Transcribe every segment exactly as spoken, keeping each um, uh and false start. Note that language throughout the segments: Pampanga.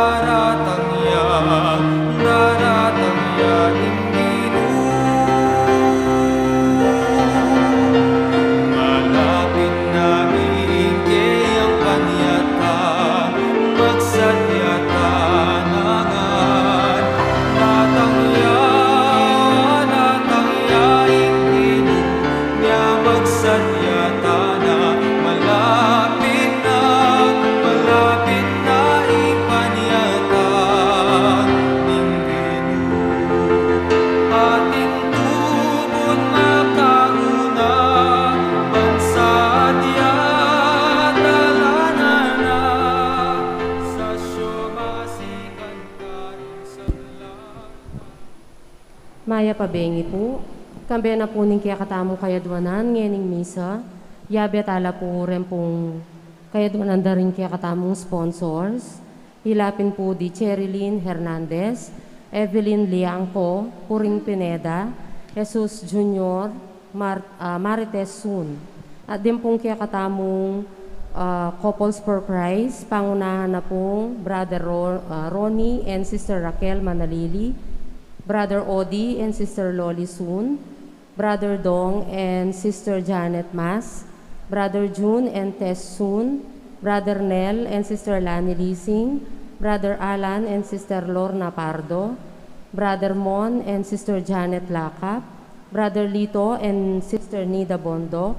Daratang ya, daratang ya ing Ginu. Malapit na ing keyang panyatang, magsadya tana ngan. Datang ya, datang ya ing Ginu, nya magsadya tana, malapit na, malapit na ing panyatang ning Ginu. Atin tubud makauna, bansa dia talanan na, sa siomasikan karing sablang. Mayap a bengi pu. Kambe na pu ning kekatamung kayadwanan ngening misa, yabe tala pu ren pung kayadwanan da ring kekatamung sponsors. Ila pin pu di Cherilyn Hernandez, Evelyn Liangco, Puring Pineda, Jesus Junior, Mar-, ah, Marites Sun. At din pung kekatamung, ah, Couples for Christ, pangunahan na pung Brother Ro-, ah, Ronnie and Sister Raquel Manalili, Brother Odi and Sister Loli Sun, Brother Dong and Sister Janet Mas, Brother June and Tess Sun, Brother Nel and Sister Lani Lising, Brother Alan and Sister Lorna Pardo, Brother Mon and Sister Janet Lakap, Brother Lito and Sister Nida Bondo,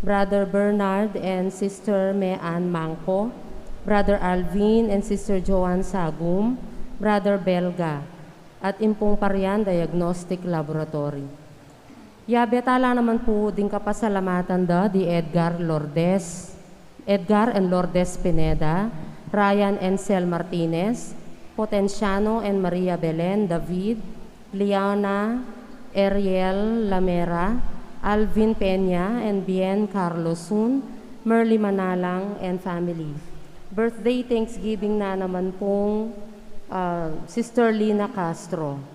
Brother Bernard and Sister Mean Mangko, Brother Alvin and Sister Joan Sagum, Brother Belga, at ing pung Parian Diagnostic Laboratory. Yabe tala naman pu ding kapasalamatan da di Edgar Lourdes, Edgar and Lourdes Pineda, Ryan and Sel Martinez, Potenciano and Maria Belen David, Liana Ariel Lamera, Alvin Peña and Bien Carlos Sun, Merly Manalang and family. Birthday Thanksgiving na naman pung, ah, Sister Lina Castro.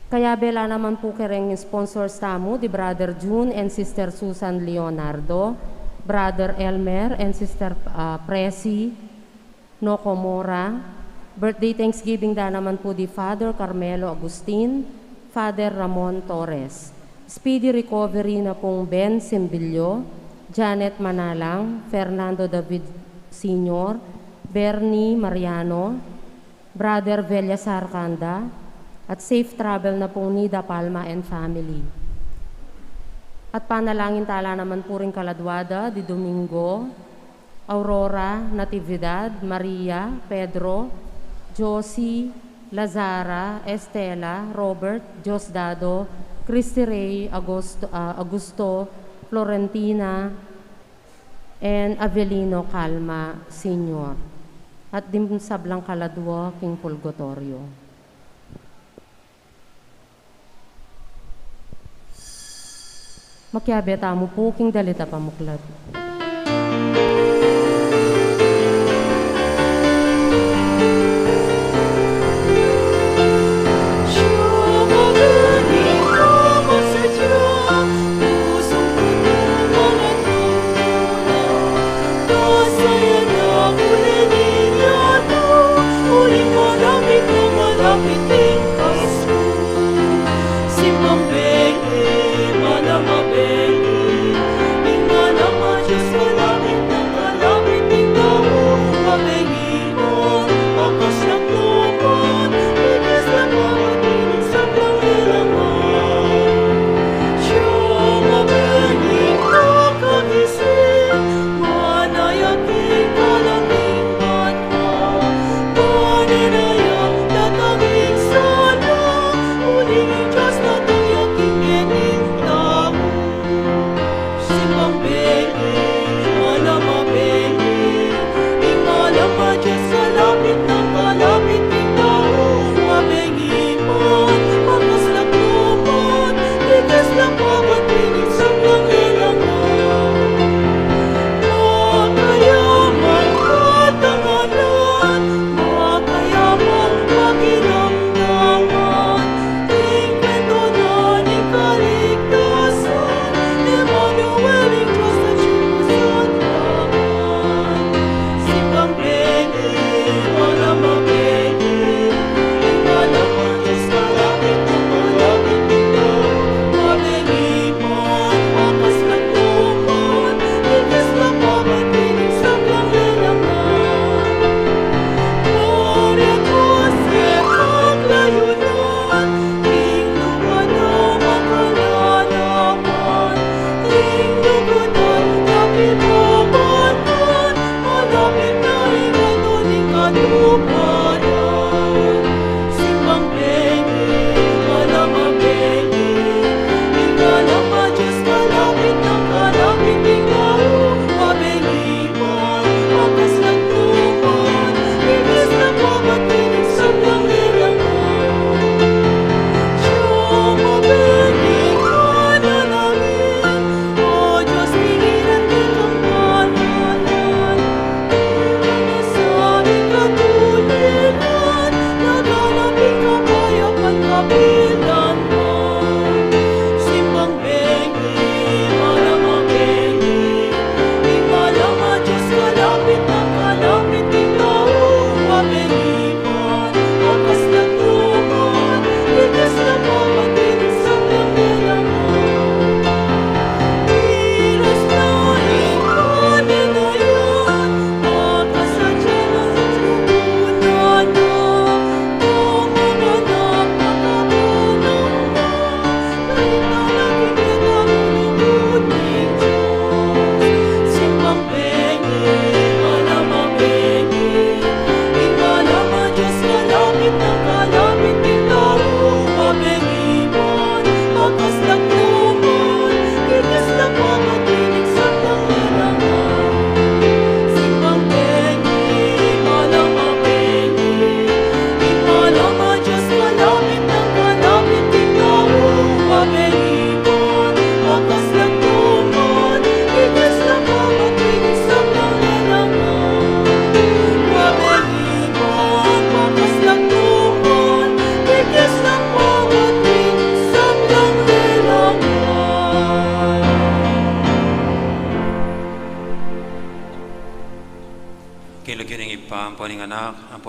Kayabe la naman pu kereng sponsors tamu, di Brother June and Sister Susan Leonardo, Brother Elmer and Sister, ah, Presi Nokomora. Birthday Thanksgiving da naman pu di Father Carmelo Agustin, Father Ramon Torres. Speedy recovery na pung Ben Simbilio, Janet Manalang, Fernando David Senior, Bernie Mariano, Brother Veliasar Canda, at safe travel na pung Nida Palma and family. At panalangin tala naman pu ring kaladwa da di Domingo, Aurora, Natividad, Maria, Pedro, Josie, Lazara, Estela, Robert, Diosdado, Christy Ray, Agosto, ah, Augusto, Florentina, and Avelino Calma Senior, at ding sablang kaladwa king purgatorio. Makiabe tamu pu king dalit a pamuklat.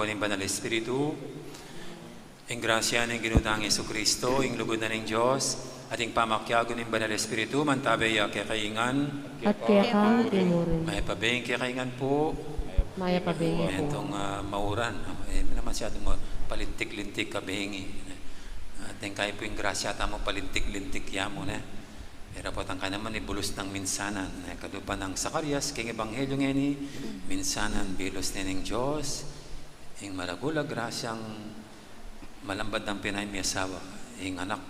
ning Banal Espiritu. Ing grasya ning Ginu tang Jesucristo, ing lugud na ning Dios, at ing pamakiabe ning Banal Espiritu, mantabe ya kekayu ngan. At keka mu rin. Mayap a bengi kekayu ngan pu. Mayap a bengi pu. Itong, ah, mauran, eh, naman masyadong ma-, palintik-lintik a bengi. At ing kayi pu ing grasya tamu, palintik-lintik ya mu, ne? Pero potang ka naman ibulus nang minsanan, ne? Kadupa nang Zacarias, king Ebanghelyo ngeni, minsanan bilus ne ning Dios ing maragul a grasyang malambad nang pinain miasawa, ing anak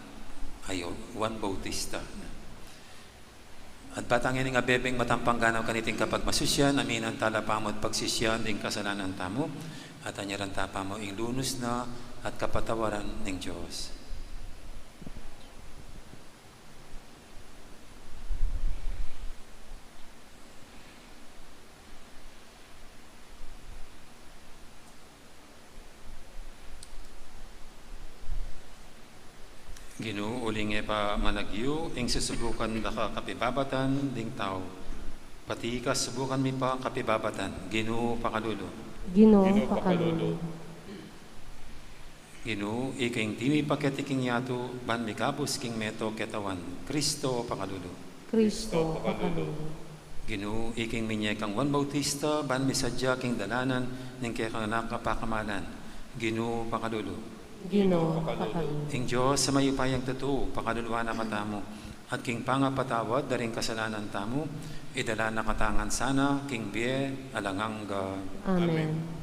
a i Juan Bautista. At batang ining abebeng matampang ganaw kaniting kapagmasusian, aminan tala pamu at pagsisian ding kasalanan tamu, at anyaran ta pamu ing lunus na at kapatawaran ning Dios. Ginu, uling e pa managyu ing susubukan da ka kapibabatan ding tau, pati kasubukan mi pa kapibabatan. Ginu, pakalulu. Ginu, pakalulu. Ginu, ika ing timi pa keti king yatu, ban mikabus king meto ketawan. Kristo, pakalulu. Kristo, pakalulu. Ginu, ika ing minye kang Juan Bautista, ban misadya king dalanan ning kekang anak a pakamalan. Ginu, pakalulu. Ginu, pakalulu. Ing Dios a mayupayang tutu, pakaluluan na katamu, at king pangapatawad da ring kasalanan tamu, idala na katamu ngan sana king bie alang angga. Amen.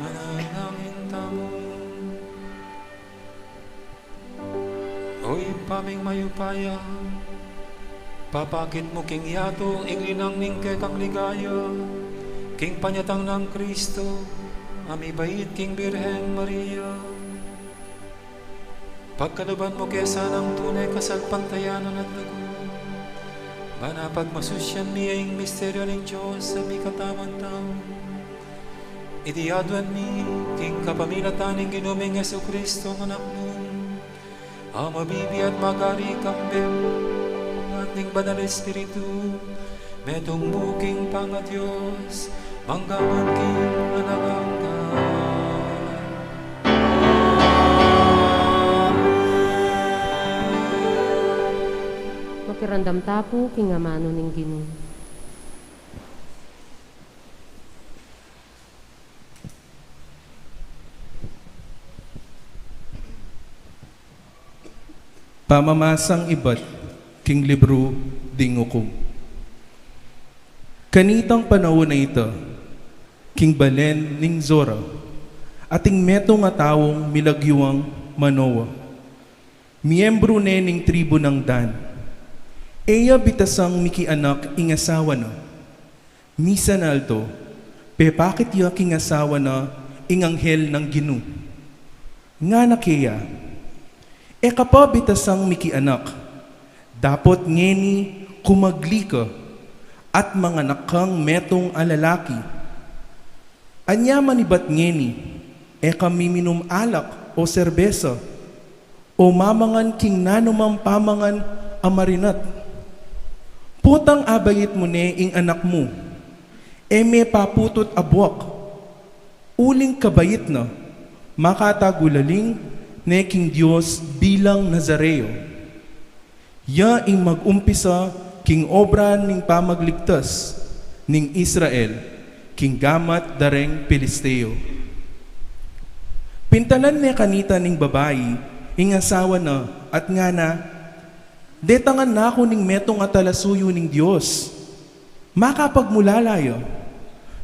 Manalangin tamu. O Ibpa ming mayupaya, papakit mu king yatu ing linang ning kekang ligaya, king panyatang nang Kristo, a mibait king Birhen Maria. Pagkaluban mu ke sanang tune kasalpantayanan at lagyu, ban apagmasusian mi ing misteryu ning Dios a mikatamung tau. Iti aduan mi king kapamilatan ning Ginu ming Jesucristo, Anak mu, a mabibie at magari kambe at ning Banal Espiritu, metung mu king pangaDios, mangga man king alang angga. Makiramdam ta pu king amanu ning Ginu. Pamamasang ibat king libru ding Ukum. Kanitang panaun a ita, king balen ning Zora, ating metung a taung milagyuang Manoa, miyembru ne ning tribu nang Dan. E ya bitasang mikianak ing asawa na. Misan alto, pepakit ya king asawa na ing anghel nang Ginu. Ngana keya, E ka pa bitasang mikianak, dapot ngeni kumagli ka at manganak kang metung a lalaki. Anya manibat ngeni, e ka miminum alak o serbesa, o mamangan king nanumang pamangan a marinat. Potang abait mu ne ing anak mu, e me paputut a buak, uling kabait na, makatagulaling ne king Dios bilang Nazareo. Ya ing mag-umpisa king obra ning pamagligtas ning Israel king gamat da reng Pilisteo. Pintalan ne kanita ning babai ing asawa na at ngana, "Detangan na ku ning metung a talasuyu ning Dios. Makapagmulala ya,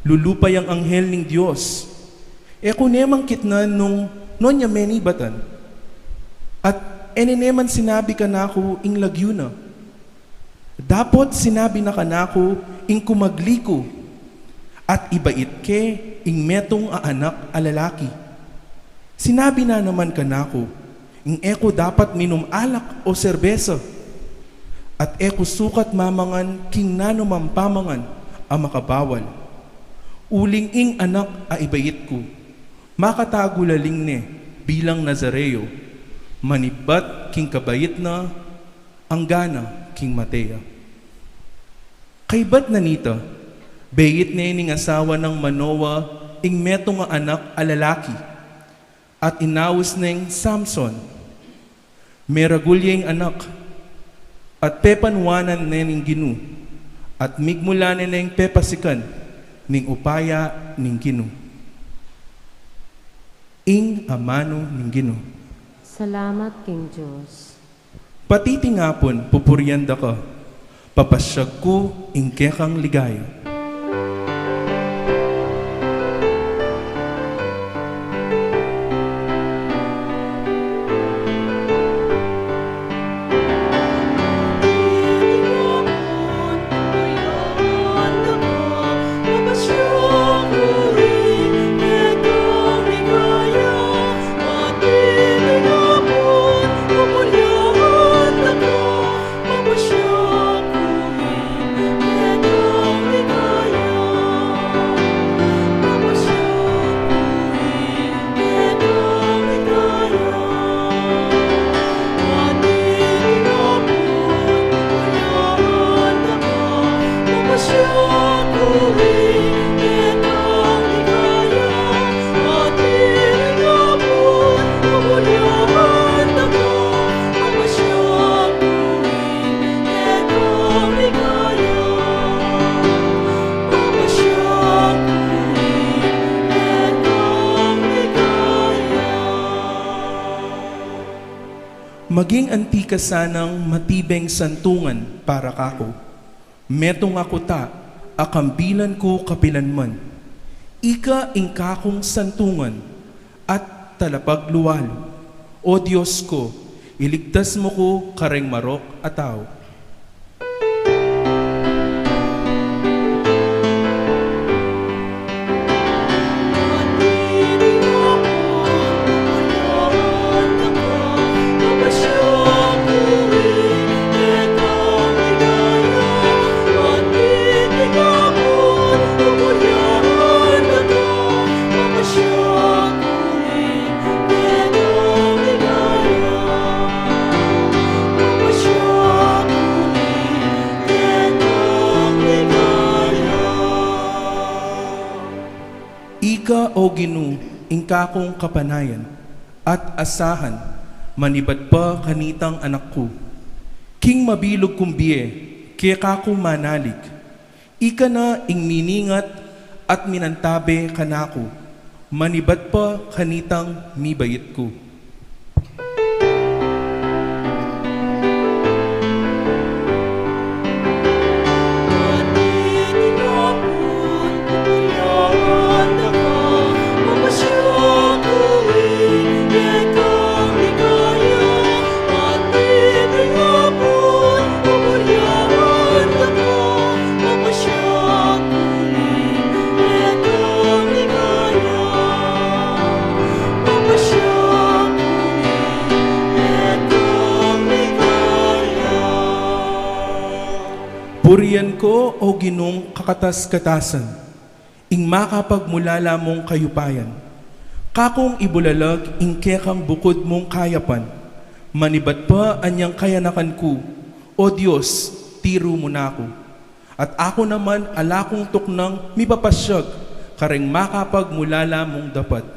lulupa yang anghel ning Dios. E ku ne mang kitnan nung nuan ya menibatan. At e ne ne man sinabi kanaku ing lagyu na. Dapot sinabi na kanaku ing kumagli ku, at ibait ke ing metung a anak a lalaki. Sinabi na naman kanaku ing e ku dapat minum alak o serbesa, at e ku sukat mamangan king nanumang pamangan a makabawal. Uling ing anak a ibait ku, makatagulaling ne bilang Nazareo, manibat king kabait na anggana king mate ya." Kaybat na nita, beit ne ning asawa nang Manoa ing metung a anak a lalaki, at inaus neng Samson. Meragul ya ing anak, at pepanuanan ne ning Ginu, at migmula ne neng pepasikan ning upaya ning Ginu. Ing amanu ning Ginu. Salamat king Dios. Patitingapun, pupurian da ka, papasyag ku ing kekang ligaya. Maging anti ka sanang matibeng santungan para kaku. Metung a kuta a kambilan ku kapilanman. Ika ing kakung santungan at talapagluwalu. O Dios ku, iligtas mu ku kareng marok a tau. Ika, O Ginu, ing kakung kapanayan at asahan, manibat pa kanitang anak ku. King mabilug kung bie, keka ku manalig. Ika na ing miningat at minantabe kanaku, manibat pa kanitang mibait ku. Purian ko, O Ginung kakatas-katasan, ing makapagmulala mung kayupayan. Kakung ibulalag ing kekang bukud mung kayapan, manibat pa anyang kayanakan ku, O Dios, tiru mu na ku. At aku naman ala kung tuknang mipapasyag kareng makapagmulala mung dapat.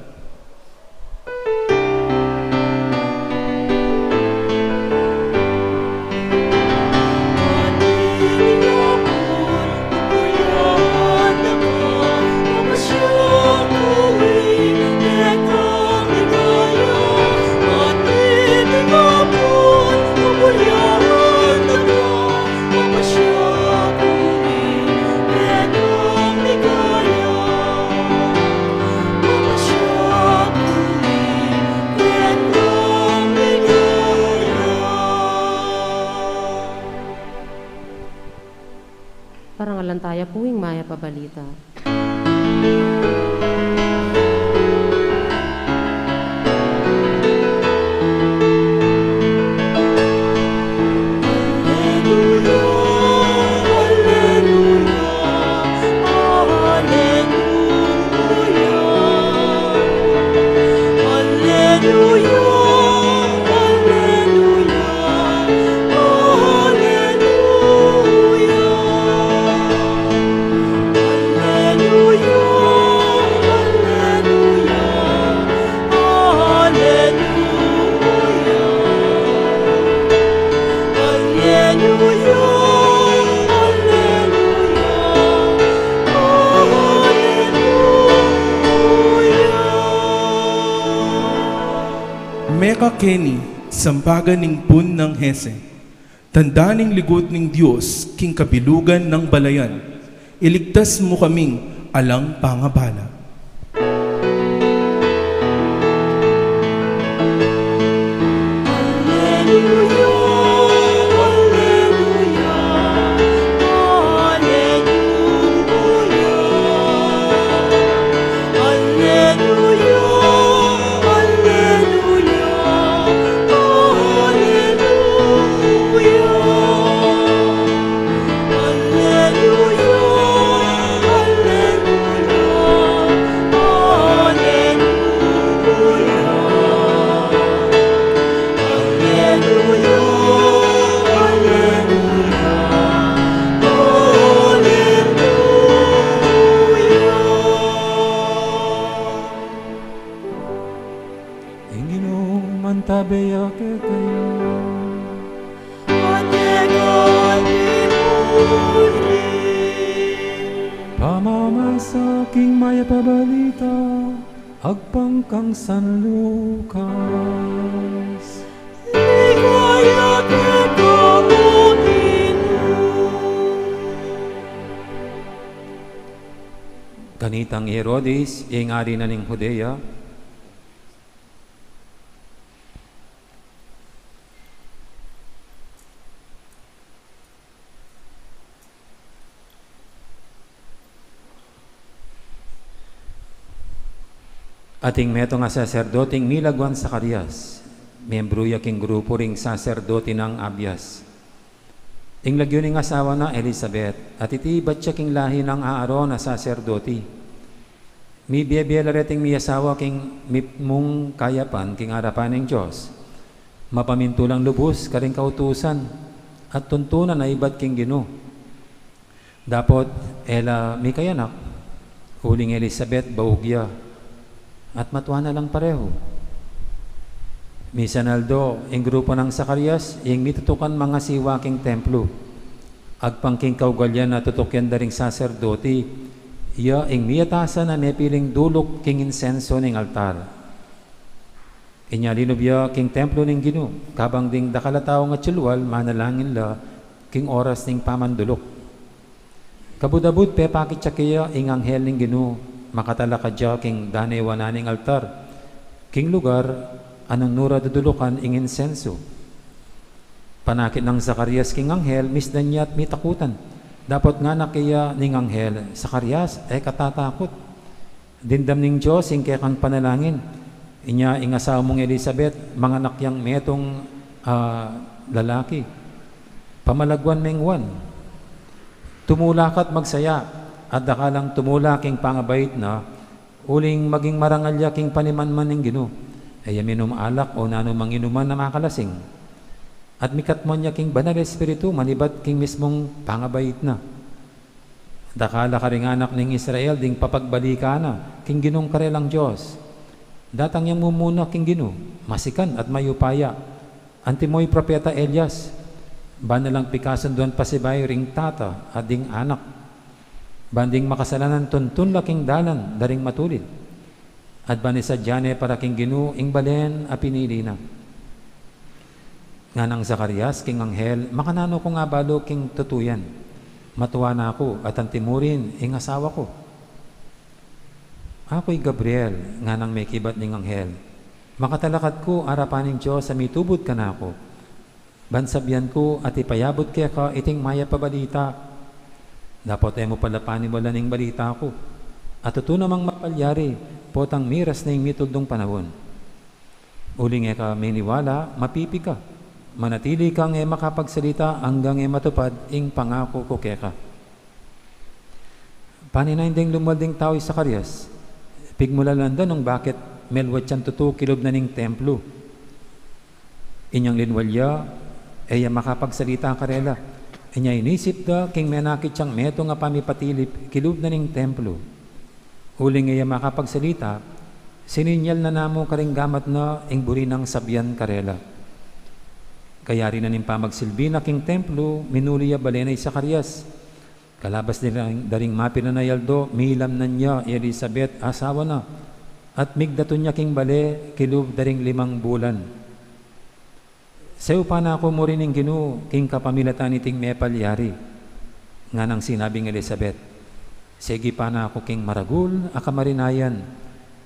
Parangalan taya pu ing Mayap a Balita. Mekakeni, sampagan ning pun nang Jese. Tanda ning ligud ning Dios king kabilugan nang balayan, iligtas mu kaming alang pangabala. Ing Ginu mantabe ya kekayu. At keka mu rin. Pamamasa king Mayap a Balita agpang kang San Lucas. Ligaya keka, O Ginu. Kanitang i Herodes, ing ari na ning Judea, ating metung a saserdoting milagwan Zacarias, miyembru ya king grupu ring saserdote nang Abias. Ing lagyu ning asawa na Elisabet, at iti ibat ya king lahi nang Aaron a saserdoti. Mibie-bie la reting miyasawa king mipnung kayapan king arapan ning Dios. Mapamintulang lubus karing kautusan, at tuntunan a ibat king Ginu. Dapot e la mikayanak, uling Elisabet baug ya, at matua na lang parehu. Misan aldo, ing grupu nang Zacarias, ing mitutukan mangasiwa king templu. Agpang king kaugalian a tutukian da ring saserdote, iya ing miyatasan a mepiling duluk king insenso ning altar. Inya linub ya king templo ning Ginu, kabang ding dakal a tau ngatsulwal manalangin la king oras ning pamanduluk. Kabud-abud pepakit ya keya ing anghel ning Ginu, makatalakad ya king danewan na ning altar, king lugar a nung nu ra dudulukan ing insenso. Panakit nang Zacarias king anghel, misdan ya at mitakutan. Dapot ngana keya ning anghel, "Zacarias, e ka tatakut. Dimdam ning Dios ing kekang panalangin. Inya ing asawa mung Elisabet, manganak yang metung, ah, lalaki. Pamalagwan meng Juan. Tumula ka't magsaya, at dakal ang tumula king pangabait na, uling maging marangal ya king panimanman ning Ginu. E ya minum alak o nanu mang inuman a makalasing. At mikatmuan ya king Banal a Espiritu manibat king mismung pangabait na. Dakal a karing anak ning Israel ding papagbalikan na king Ginung karelang Dios. Datang yang mumuna king Ginu, masikan at mayupaya. Antimo i propeta Elias, ban na lang pikasunduan pasibayu ring tata at ding anak. Ban ding makasalanan tuntun la king dalan da ring matulid. At ban isadia ne para king Ginu ing balen a pinili na. Nganang Zacarias king anghel, makananu kung abalu king tutu yan? Matua na ku, at antimo rin ing asawa ku. Aku i Gabriel, nganang mekibat ning anghel. Makatalakad ku arapan ning Dios a mitubud kanaku. Ban sabian ku at ipayabut keka iting mayap a balita. Dapot e mu pala paniwalan ing balita ku. At tutu namang mapalyari, potang miras na ing mituldung panaun. Uling e ka miniwala, mapipi ka. Manatili kang e makapagsalita anggang e matupad ing pangaku ku keka. Paninayan ding lumwal ding tau i Zacarias. Pigmulalan da nung bakit melwat yang tutu kilub na ning templo. Inyang linwal ya, e ya makapagsalita karela. Inya inisip da king menakit yang metung a pamipatilip kilub na ning templo. Uling e ya makapagsalita, sininyal na namu karing gamat na ing buri nang sabian karela. Kayari na ning pamagsilbi na king templo, minuli ya bale na i Zacarias. Kalabas da ring, da ring mapilan a aldo, milamnan ya i Elizabeth, asawa na, at migdatun ya king bale, kilub da ring limang bulan. Seupan na ku mu rin ning Ginu, king kapamilatan niting mepalyari. Nganang sinabi nang Elizabeth, segipan na ku king maragul a kamarinayan,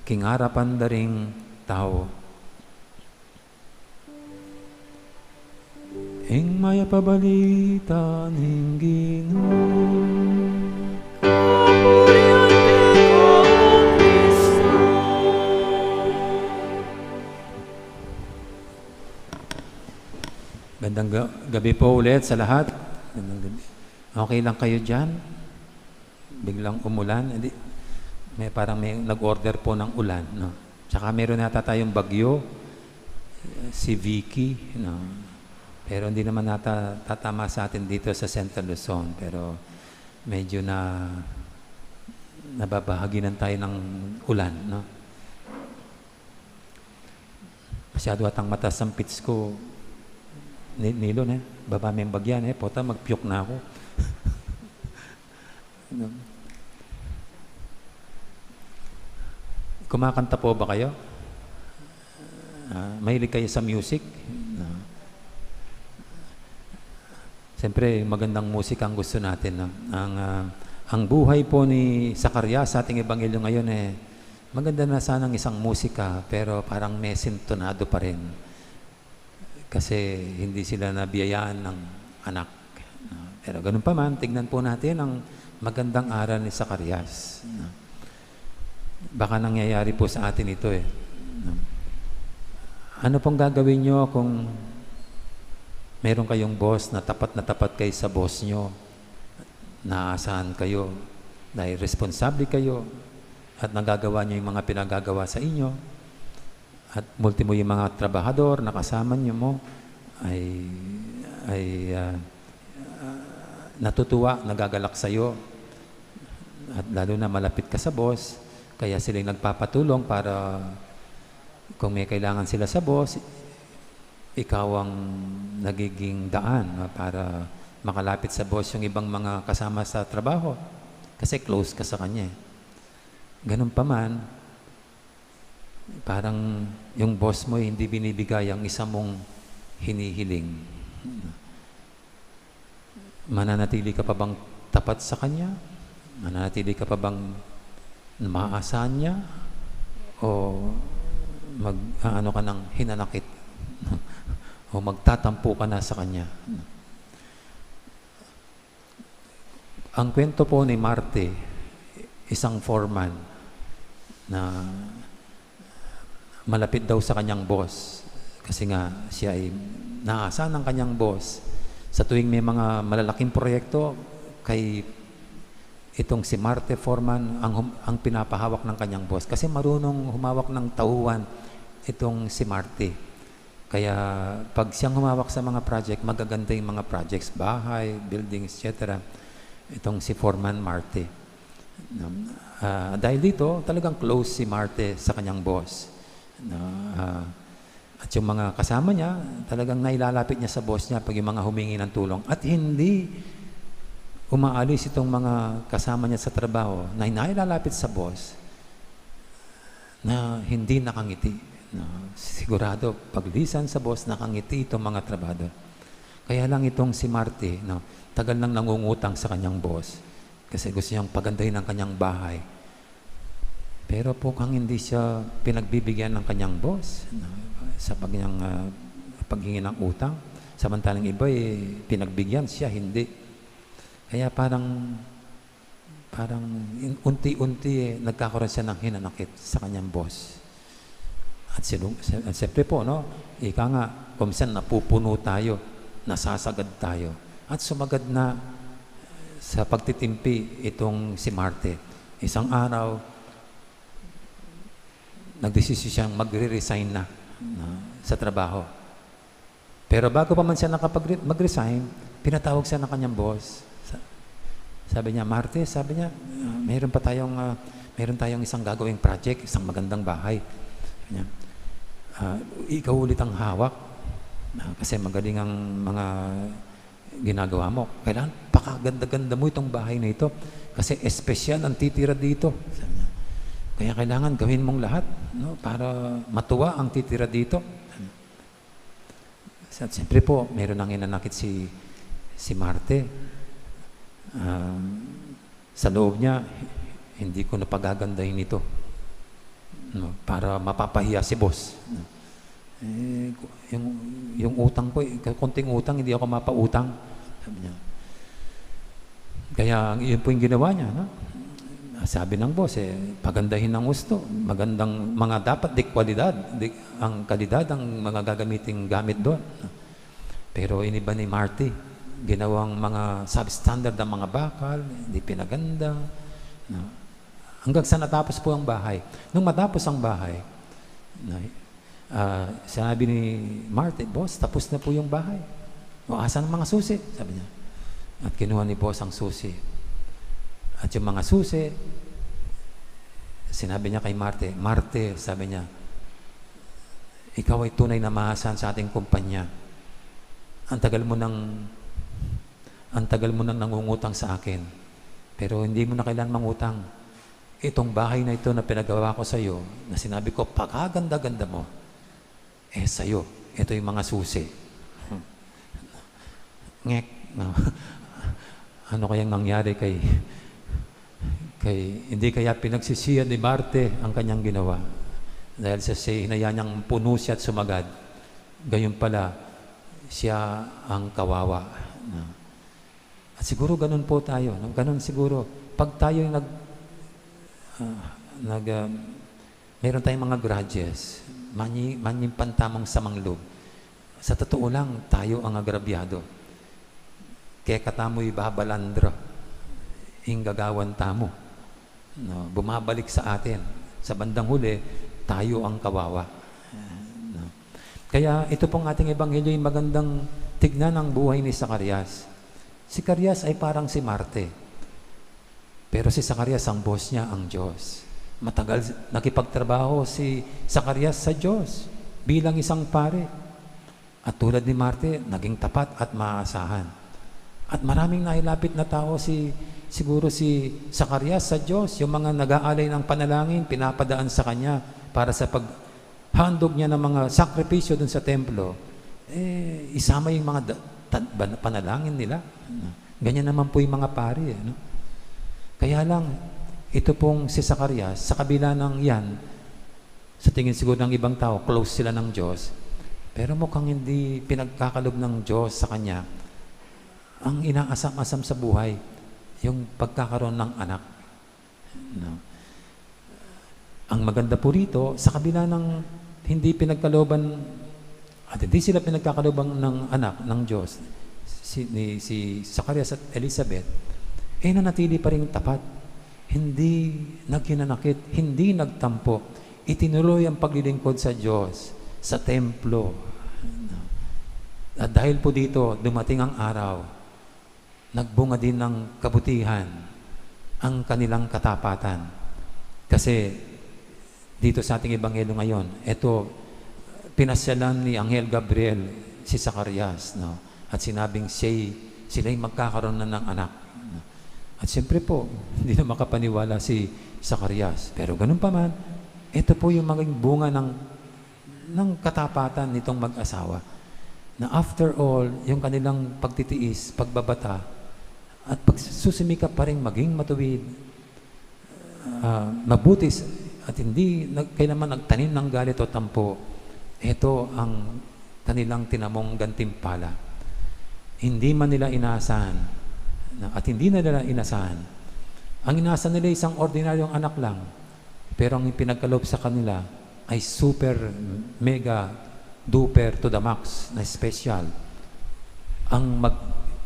king arapan da ring tau. Ing mayap a balita ning Ginu. Kapurian keka, O Kristo. Gandang ga-, gabi po ulit sa lahat. Gandang gabi. Okay lang kayo dyan? Biglang umulan, hindi, may, parang may nag-order po ng ulan, no? Tsaka meron yata tayong bagyo, si Vicky, no? Pero hindi naman nata tatama sa atin dito sa Central Luzon, pero medyo na nababahaginan tayo ng ulan, no? Masyado atang mataas ang pits ko. Ni-, Nilo, ne? Baba me ing bagya, ne? Pota, magpiyok na ako. Kumakanta po ba kayo? Ah, mahilig kayo sa music? No. Siyempre, magandang musika ang gusto natin, no? Ang, ah, ang buhay po ni Zacarias sa ating ebanghelyo ngayon, eh, maganda na sanang isang musika, pero parang may sintonado pa rin. Kasi hindi sila nabiyayaan ng anak, no? Pero ganun pa man, tignan po natin ang magandang aral ni Zacarias, no? Baka nangyayari po sa atin ito, eh, no? Ano pong gagawin nyo kung meron kayong boss na tapat na tapat kayo sa boss nyo, naasahan kayo dahil responsable kayo at nagagawa nyo yung mga pinagagawa sa inyo, at multi mo yung mga trabahador na kasama nyo mo ay, ay, ah, ah, natutuwa, nagagalak sa'yo, at lalo na malapit ka sa boss, kaya sila yung nagpapatulong para kung may kailangan sila sa boss, ikaw ang nagiging daan, no, para makalapit sa boss yung ibang mga kasama sa trabaho kasi close ka sa kanya, eh. Ganun pa man, parang yung boss mo, eh, hindi binibigay ang isa mong hinihiling. Mananatili ka pa bang tapat sa kanya? Mananatili ka pa bang maasahan niya? O mag-aano ka ng hinanakit? O magtatampo ka na sa kanya? Ang kwento po ni Marte, isang foreman na malapit daw sa kanyang boss. Kasi nga, siya ay naasa ng kanyang boss. Sa tuwing may mga malalaking proyekto, kay itong si Marte Foreman ang hum-, ang pinapahawak ng kanyang boss. Kasi marunong humawak ng tauhan itong si Marte. Kaya pag siyang humawak sa mga project, magaganda yung mga projects, bahay, buildings, et cetera. Itong si Foreman Marte. No? Ah, dahil dito, talagang close si Marte sa kanyang boss. No? Ah, at yung mga kasama niya, talagang nailalapit niya sa boss niya pag yung mga humingi ng tulong. At hindi umaalis itong mga kasama niya sa trabaho na nailalapit sa boss na hindi nakangiti. No? Sigurado, paglisan sa boss, nakangiti itong mga trabahador. Kaya lang itong si Marte, no, tagal nang nangungutang sa kanyang boss kasi gusto niyang pagandahin ang kanyang bahay. Pero mukhang hindi siya pinagbibigyan ng kanyang boss, no, sa kanyang, ah, paghingi ng utang. Samantalang iba, eh, pinagbigyan, siya hindi. Kaya parang, parang in-, unti-unti, eh, nagkakaroon siya ng hinanakit sa kanyang boss. At silung-, si-, at siyempre po, no, ika nga, kung minsan napupuno tayo, nasasagad tayo. At sumagad na sa pagtitimpi itong si Marte. Isang araw, nagdesisyon siyang magre-resign na, no, sa trabaho. Pero bago pa man siya nakapag-, mag-resign, pinatawag siya ng kanyang boss. Sa-, sabi niya, "Marte," sabi niya, "ah, meron pa tayong, ah, meron tayong isang gagawing project, isang magandang bahay." Sabi niya, "Ah, ikaw ulit ang hawak. Ah, kasi magaling ang mga ginagawa mo. Kailangan pakaganda-ganda mo itong bahay na ito. Kasi espesyal ang titira dito." Sabi niya. "Kaya kailangan gawin mong lahat, no, para matuwa ang titira dito." At siyempre po, meron nang hinanakit si, si Marte. Um, sa loob niya, "Hindi ko na pagagandahin ito, no, para mapapahiya si boss." No? "Eh, yung, yung utang ko, eh, konting utang, hindi ako mapautang," sabi niya. Kaya yun po yung ginawa niya, no? Sabi ng boss, eh, pagandahin ang gusto. Magandang mga dapat, di kwalidad, di, ang kalidad ang mga gagamiting gamit doon. Pero iniba ni Marte, ginawang mga substandard ang mga bakal, hindi pinaganda. No? Hanggang sa natapos po ang bahay. Nung matapos ang bahay, no, ah, sinabi ni Marte, "Boss, tapos na po yung bahay. O, asan ang mga susi?" sabi niya. At kinuha ni boss ang susi. At yung mga susi, sinabi niya kay Marte, "Marte," sabi niya, "ikaw ay tunay na maasahan sa ating kumpanya. Ang tagal mo nang, ang tagal mo nang nangungutang sa akin. Pero hindi mo na kailangan mangutang. Itong bahay na ito na pinagawa ko sa'yo, na sinabi ko, pakaganda-ganda mo, eh, sa'yo. Ito yung mga susi." Ngek, no? Ano kayang nangyari kay, kay, hindi kaya pinagsisihan ni Marte ang kanyang ginawa? Dahil sa si-, hinayaan niyang puno siya at sumagad, gayon pala, siya ang kawawa. No? At siguro ganun po tayo, no? Ganun siguro. Pag tayo nag-, ah, nag-, ah, meron tayong mga grudges, manyi-, manyimpan tamang samang loob. Sa totoo lang, tayo ang agrabyado. Kaya katamu ibabalandra ing gagawan tamu. No, bumabalik sa atin. Sa bandang huli, tayo ang kawawa. No? Kaya ito pong ating ebanghelyo ay magandang tignan ang buhay ni Zacarias. Si Zacarias ay parang si Marte. Pero si Zacarias, ang boss niya, ang Diyos. Matagal nakipagtrabaho si Zacarias sa Diyos bilang isang pare. At tulad ni Marte, naging tapat at maasahan. At maraming nailapit na tao si, siguro si Zacarias sa Diyos, yung mga nag-aalay ng panalangin, pinapadaan sa kanya para sa paghandog niya ng mga sakripisyo dun sa templo, eh, isama yung mga da-, ta-, ban-, panalangin nila. Ganyan naman po yung mga pari, ano? Kaya lang, ito pong si Zacarias, sa kabila ng yan, sa tingin siguro ng ibang tao, close sila ng Diyos. Pero mukhang hindi pinagkakaloob ng Diyos sa kanya ang inaasam-asam sa buhay, yung pagkakaroon ng anak. No? Ang maganda po rito, sa kabila ng hindi pinagkalooban at hindi sila pinagkakalooban ng anak ng Diyos, si, ni, si Zacarias at Elizabeth, E nanatili pa ring tapat. Hindi naghinanakit, hindi nagtampo. Itinuloy ang paglilingkod sa Diyos, sa templo. At dahil po dito, dumating ang araw, nagbunga din ng kabutihan ang kanilang katapatan. Kasi dito sa ating ebanghelyo ngayon, ito, pinasyalan ni Anghel Gabriel si Zacarias, no? At sinabing siya'y, sila'y magkakaroon na ng anak. At siyempre po, hindi na makapaniwala si Zacarias. Pero ganun pa man, ito po yung maging bunga ng, ng katapatan nitong mag-asawa. Na after all, yung kanilang pagtitiis, pagbabata, at pagsusumikap pa rin maging matuwid, ah, mabuti s-, at hindi nag-, kailanman nagtanim ng galit o tampo, ito ang kanilang tinamong gantimpala. Hindi man nila inasahan, na, at hindi na nila inasahan. Ang inasa nila isang ordinaryong anak lang, pero ang pinagkaloob sa kanila ay super, mega, duper, to the max na special. Ang mag-,